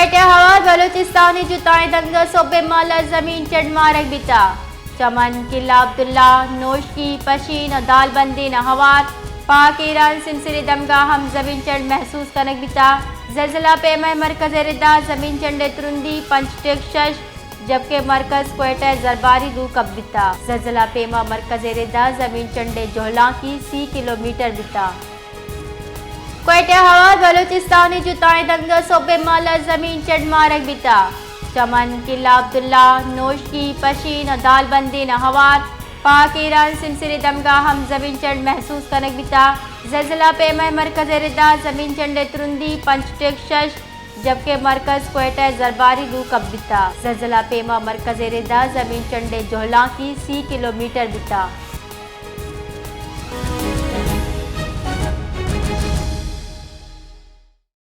کوئٹہ، ہوار بلوچستان ءِ جتائیں دنگا سہب ءِ مہلہ زمین چنڈ مارگ بیتا۔ چمن، قلعہ عبداللہ، نوشکی، پشین ءُ دالبندین ءَ ہوار پاک ایران سمسر ءِ دمگا ہم زمین چنڈ محسوس کنگ بیتا۔ زلزلہ پیما ءِ مرکز ءِ ردا زمین چنڈ ءِ ترندی پنچ ٹک شش، جبکہ مرکز کوئٹہ ءِ زرباری دو کپ بیتا۔ زلزلہ پیما مرکز ءِ ردا زمین چنڈ ءِ جہلانکی سی کلومیٹر بیتا۔ کوئٹہ، ہوار بلوچستان ءِ جتائیں دنگا سہب ءِ مہلہ زمین چنڈ مارگ بیتا۔ چمن، قلعہ عبداللہ، نوشکی، پشین ءُ دالبندین ءَ ہوار پاک ایران سمسر ءِ دمگا ہم زمین چنڈ محسوس کنگ بیتا۔ زلزلہ پیما ءِ مرکز ءِ ردا زمین چنڈ ءِ ترندی پنچ ٹک شش، جبکہ مرکز کوئٹہ ءِ زرباری دو کپ بیتا۔ زلزلہ پیما مرکز ءِ ردا زمین چنڈ ءِ جہلانکی سی کلومیٹر بیتا۔